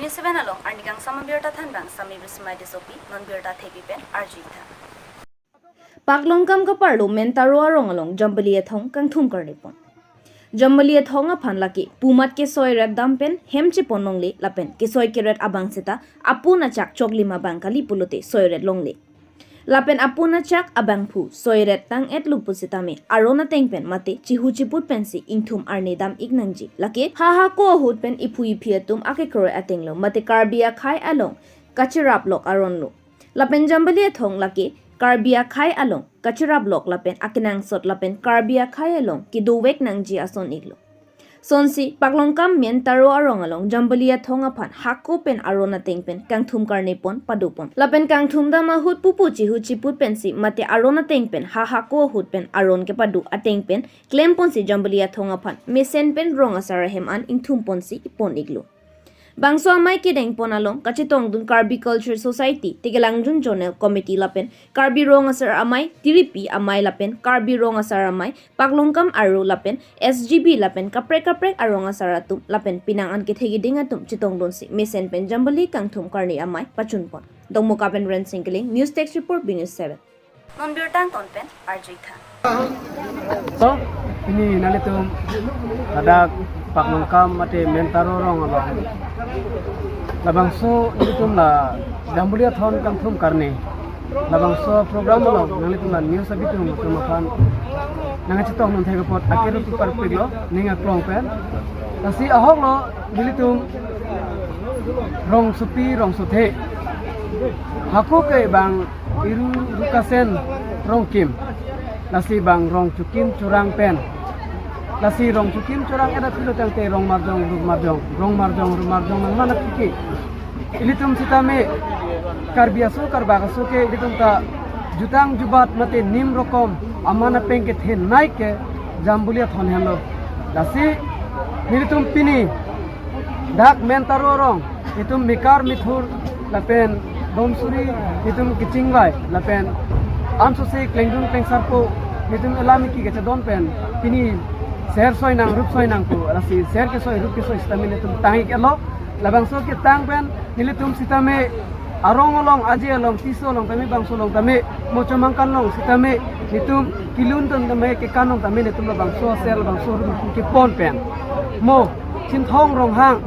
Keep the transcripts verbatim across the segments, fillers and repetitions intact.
Seven along arni kangsam abirta thanbang Sami Bismai Tissopi, non birta thepi pen arjuitha. Paklongkam kaparlo Mentaro arong along Jambili Athong kangthum karnipon. Jambili Athong aphan lake pumat kesoi ret dam pen hem chepon longle lapen kesoi keret abang seta apun achak choklim abang kali pulote soi ret longle. Lapen apun achak abangphu soi ret tang-et lupu sitame aron ateng pen mate chihu chiput pensi ingthum arni dam ik nangji. Lake ha hako ahut pen iphu iphi atum akekroi atenglo mate Karbi akhei along kachirap lok aronlo. Lapen Jambili Athong lake Karbi akhei along kachirap lok lapen akenangsot lapen Karbi akhei along kedovek nangji ason iklo. Sonsi Paklongkam Mentaro arong along Jambili Athong aphan hako pen aron ateng pen kangthum karnipon padopon. Lapen kangthum dam ahut pupu chihu chiput pensi mate aron ateng pen ha hako ahut pen aron kepado ateng pen klemponsi Jambili Athong aphan mesen pen rong asar ahem an ingthumponsi ipon iklo. Bangso amei kedengpon along kachetongdun Karbi Culture Society, Tekelangjun Zonal Committee lapen Karbi Rong Asar Amei, Tiripi Amei lapen Karbi Rong Asar Amei, Paklongkam Aro lapen S G B lapen kaprek kaprek arong asar atum lapen pinang an kethe keding atum chetongdunsi mesen pen Jambili kangthum karni amei pachunpon. Dongmoka pen Rensing Killing, News Desk Report, B News seven. Non birta angton pen arjuitha. So, pini nanglitum ladak Paklongkam mate Mentaro arong along labangso nanglitum la Jambili Athong kangthum karni labangso program along nanglitum la news abitum atum aphan nangchetongdun thek apot akeru tu parpiklo ning aklong pen. Lasi ahoklo nelitum rongsopi rongsothe. Hako ke bang Iru Rukasen Rongkim. Lasi bang rong chukim churang pen. Lasi rong chukim churang eda pilo tangte rong marjong rup marjong, rong marjong rup marjong nang mana kiki. Ilitum sitame Karbi aso Karbak aso ke ilitum ta jutang jubat mate nim rokom aman apeng kethenei ke Jambili Athong henlo. Lasi nelitum pini dak Mentaro arong itum mikar mithur lapen domsuri itum kechingvai lapen ansose klengdun klengsarpo itum elam iki kechedon pen pini ser soi nang rup soi nang pu lasi ser kesoi rup kesoi sitame itum tang ik-etlo. Labangso ketang pen nelitum sitame arong along aje along Tisso along tame bangso along tame mo Chomangkan along sitame itum kelun ton tame kekan along tame itum labangso ser labangso rup kepon pen mo Chinthong Ronghang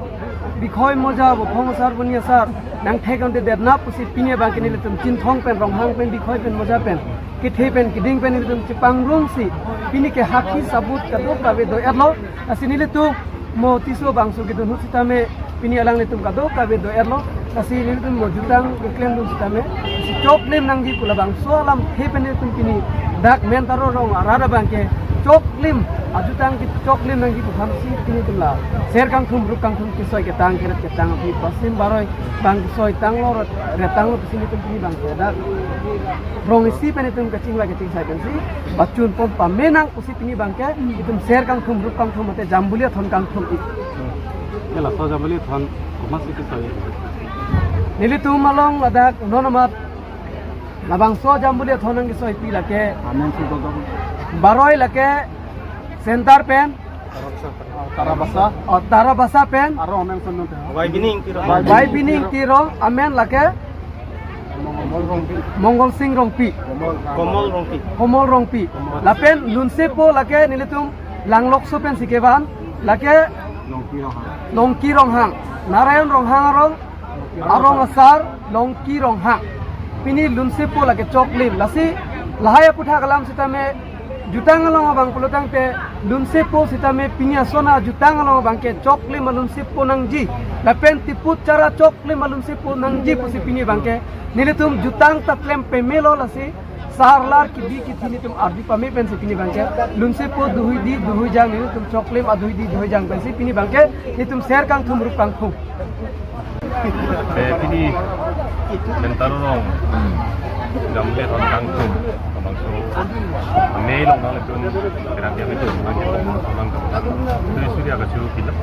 bikhoi moja bo phong asar boni asar nangthek ante detnap pusi pini abang ke nelitum Chinthong pen Ronghang pen bikhoi pen moja pen kethe pen keding pen nelitum chepangrumsi pini ke hakhi sabut kadokave do-etlo. Lasi nelitum mo Tisso bangso kedun ahut sitame pini alanglitum kadokave do-etlo. Lasi nelitum mo jutang keklemdun sitame lasi choklim nangji pu labangso alamthe pen nelitum pini dak Mentaro arong arat abang ke choklim ajutang kechoklim nangji pu aphansi pini itum la ser kangthum rup kangthum kesoi ketang keret ketang aphi pasim baroi bang kesoi tanglo ret tanglo pusi nelitum pini abang ke dak rong isi pen itum kachingvai kachingsai pensi pachunpon pame nang pusi pini abang ke itum ser kangthum rup kangthum mate Jambili Athong kangthum ik. Ya laso Jambili Athong komatsi kesoi? Nelitum along ladak non amat labangso Jambili Athong nangkesoipi lake amen sudo dong. Baroi lake center pen Tarabasa. Oh, Tarabasa pen. Aro amen son nonte. Baibining Tiro. Baibining Tiro amen lake Mongol Rongpi. Mongol Sing Rongpi. Komol Rongpi. Komol Rongpi. Lapen lunsepo lake nelitum Langlokso pensi kevan lake Longki Ronghang. Longki Ronghang. Narayan Ronghang arong arong asar Longki Ronghang. Pini lunsepo lake choklim. Lasi lahai aputhak alam sitame jutang along abang pulo tangte lunsepo sitame pini asona jutang along abang ke choklim alunsepo nangji. Lapen tiput chara choklim alunsepo nangji pusi pini abang ke nelitum jutang ta klem pamelo lasi sarlar kebi kethe nelitum ardi pame pensi pini abang ke lunsepo duhui di duhui jang nelitum choklim aduhui di duhui jang pensi pini abang ke nelitum ser kangthum rup kangthum. Eh, pini Mentaro arong Jambili Athong kangthum, labangso amei along nanglitum kerap yang itu, nanglitum itu suri suri agak suruh kita.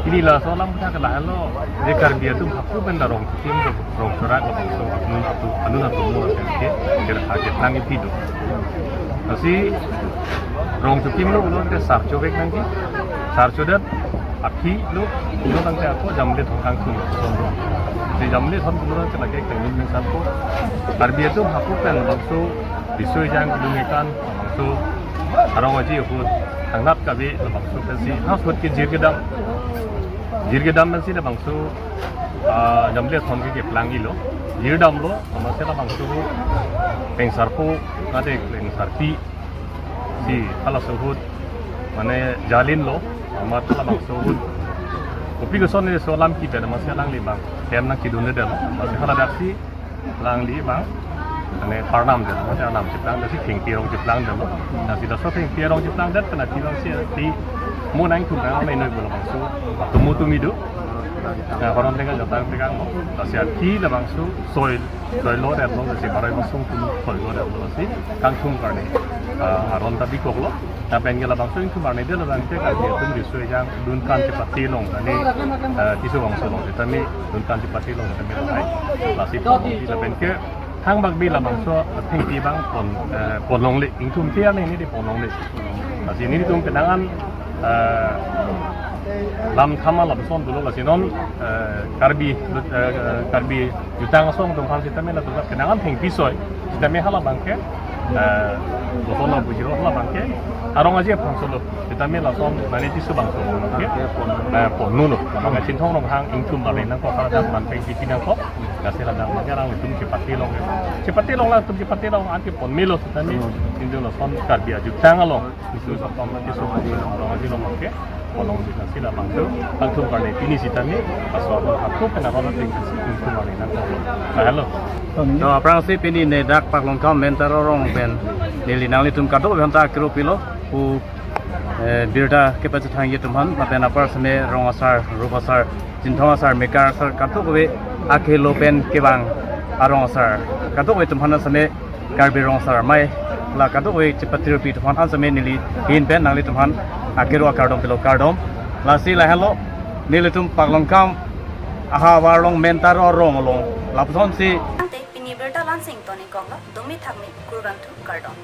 Pini laso alam kita ke lahelo, je Karbi atum hako pen ta rong chukim rong churak labangso anun atum anun atum mo ke ke ke ha ke nang ipi do. Lasi rong chukim lo ulo ke sar chobek nangji, sar chodat Aphi lo, lo tangte ako Jamle Thon kangthum lo. Si Jamle Thon pulo tangte lake kangthum pen sarpo. Karbi atum hako pen labangso riso ejang kedung ekan, labangso arong aji ahut, thangnat kave labangso pensi, ha ahut ke jir kedam. Jir kedam pensi labangso, ah, Jamle Thon ke keplang ilo. Jir damlo, amatsi labangso ahut, pen sarpo, kade pen sarpi. Si, halaso ahut, mane jalin lo, amat labangso ahut. Kopi koson ne so alam kipe, amatsi alangli abang, tem nangkedunde lo, amatsi hala daksi, alangli abang, mane parnam de, amatsi arnam cheplangde, si thengpi arong cheplangde lo. Lasi laso thengpi arong cheplangdet, kena ti abang si, ti, mo nangtum nang, nang noi labangso, tumu tumi do. Nah, horon tengah jatang tengah mo. Lasi aphi labangso, soi, soi lo det lo, lasi barai basung tum soi lo det lo, lasi kangthum karne. Ah, aron ta bikok lo. Nah, pen ke labangso ingthum arni det lo, tangte Karbi atum riso ejang Dunkan Chepate along, tame, eh, Tisso Bangso along, tame Dunkan Chepate along, tame lahai. Lasi pon di lapen ke, thangbak bi labangso thengpi abang pon, eh, pon longle, ingthum tiar ni, neli pon longle. Lasi nelitum penang an, eh, lam thama lapuson dolo, lasi non, eh, Karbi, eh, Karbi jutang asong atum aphan sitame latum penang an thengpi soi, sitame hala abang ke, eh, lason lo bujiro hala abang ke, arong aji aphan solo, sitame lason nani Tisso Bangso along ke, eh, ponlo, abang ke Chinthong Ronghang ingthum arni nangkok, hala dak man thengpi nangkok, lasi ladak abang ke alanglitum chepate long ke. Chepate long, latum chepate long, anke pon melo sitame, indu lason Karbi ajutang along. Tisso Bangso, Tisso Bangso, arong aji along ke, pon long di, lasi labangso, kangthum karne pini sitame, asor lo hako pen aron ating kasi ingthum arni nangkok lo. Nah, hello. To aphrangsi pini ne dak Paklongkam Mentaro arong pen, neli nanglitum kadokave aphanta akero pilo, pu, eh, birta kepachethangji atum aphan, lapen apar seme rong asar, rup asar, Chinthong asar, mekar asar, kadokave akhei lo pen kevang arong asar, kadokave atum aphan seme Karbi Rong Asar Amei, la kadokave chepate rupi atum aphan seme neli ahin pen nanglitum aphan akero akardom pilo, kardom. Lasi lahenlo nelitum Paklongkam ahavar along Mentaro arong along lapusonsi. Ante pini birta la-ansi ingtonikoklo, dumi thakmi, kurvangthu, kardom.